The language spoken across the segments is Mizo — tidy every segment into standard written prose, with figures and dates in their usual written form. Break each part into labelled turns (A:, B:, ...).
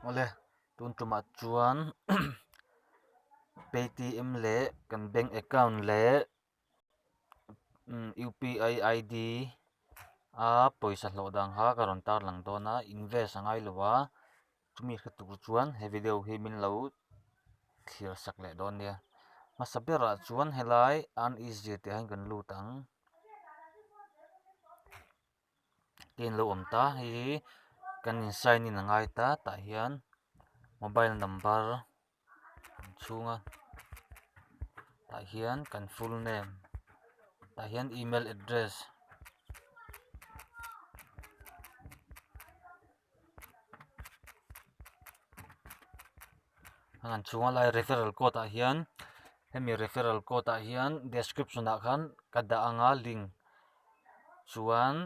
A: Awle tun tumah chuan paytm leh kan bank account leh UPI ID a pawisa hlawh dan kha ka rawn tarlang dawn a invest a ngai lo a chumi hre tur chuan he video hi min lo thlir sak leh dawn nia hmasa berah chuan helai earn easy tih ah hian kan lut ang. Te an lo awm ta hei hi kan in sign in a ngai ta tah hian mobile number an chhung a tah hian kan full name tah hian email address a kan chhung a lai referral code ah hian hemi referral code ah hian description ah khan ka dah anga link chuan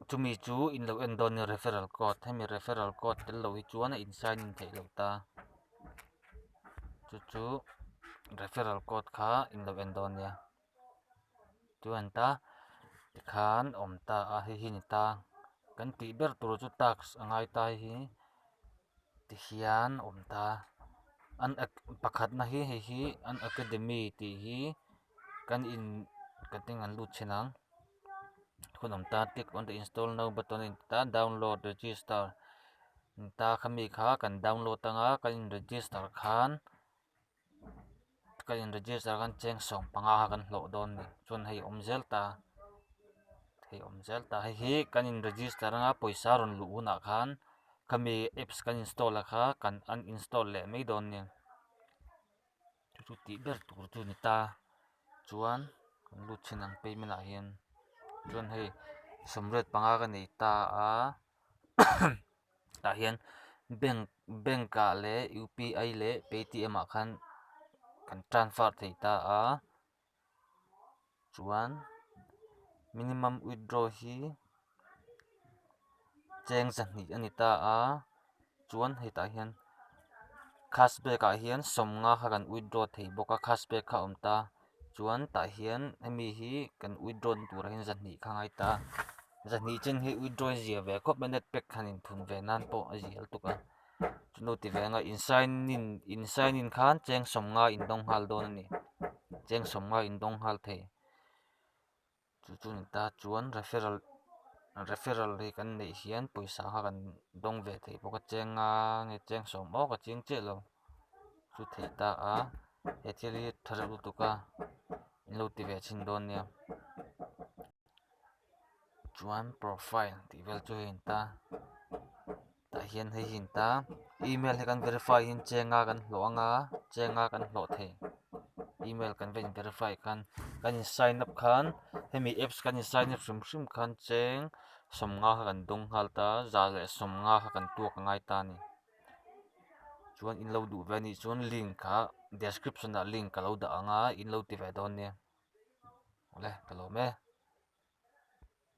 A: chumi chu in lo en dawn nia referral code hemi referral code tel lo hi chuan a in sign in theih loh ta chu chu referral code kha in lo en dawn nia chuan ta tikhan awm ta a hei hi ni ta kan tih ber tur chu task a ngai ta hei hi tihian awm ta an pakhatna hi hei hi an academy tih hi kan in kan tin an lut thin ang hun awm ta click on the install now button a inti ta download register ta khami kha kan download anga kan in register khan. Ka in register khan cheng sawm panga kha kan hlawh dawn a ni chuan hei awm zel ta hei awm zel ta hei hi kan in register anga pawisa rawn luh hunah khan khami apps kan install a kha kan uninstall leh mai dawn a ni chu chu tih ber tur chu a ni ta chuan kan lut chhin ang payment ah hian chuan hei sawmriat panga ka nei ta a. Tah hian bank bank ah leh UPI leh paytm ah khan kan transfer thei ta a chuan minimum withdraw hi cheng zahnih a ni ta a chuan hetah hian cashback ah hian sawmnga kha kan withdraw thei bawk a cashback kha a awm ta chuan tah hian hemi hi kan withdraw na turah hian zahnih kha a ngai ta zahnih chen hi withdraw a zia ve khawp mai a net pack han inthun ve nan pawh a zia lutuk a chu nu ti ve anga in sign in in sign in khan cheng sawmnga in dawng nghal dawn a ni cheng sawmnga in dawng nghal thei chu chu ni ta chuan referral referral hi kan neih hian pawisa kha kan dawng ve thei bawk a cheng nga nge cheng sawm awk a chiang chiah lo chu theih ta a he thil hi tha reuh lutuk a in lo ti ve chhin dawn nia chuan profile tih vel chu hei a ni ta tah hian hei hi a ni ta email hi kan verify hian cheng a kan hlawh anga cheng a kan hlawh thei email kan va in verify khan kan in sign up khan hemi apps kan in sign up hrim hrim khan cheng sawmnga kha kan dawng nghal ta za leh sawmnga kha kan tuak a ngai ta a ni chuan in lo duh ve anih chuan link kha description ah link ka lo dah ang a in lo ti ve dawn nia awle ka lawm e.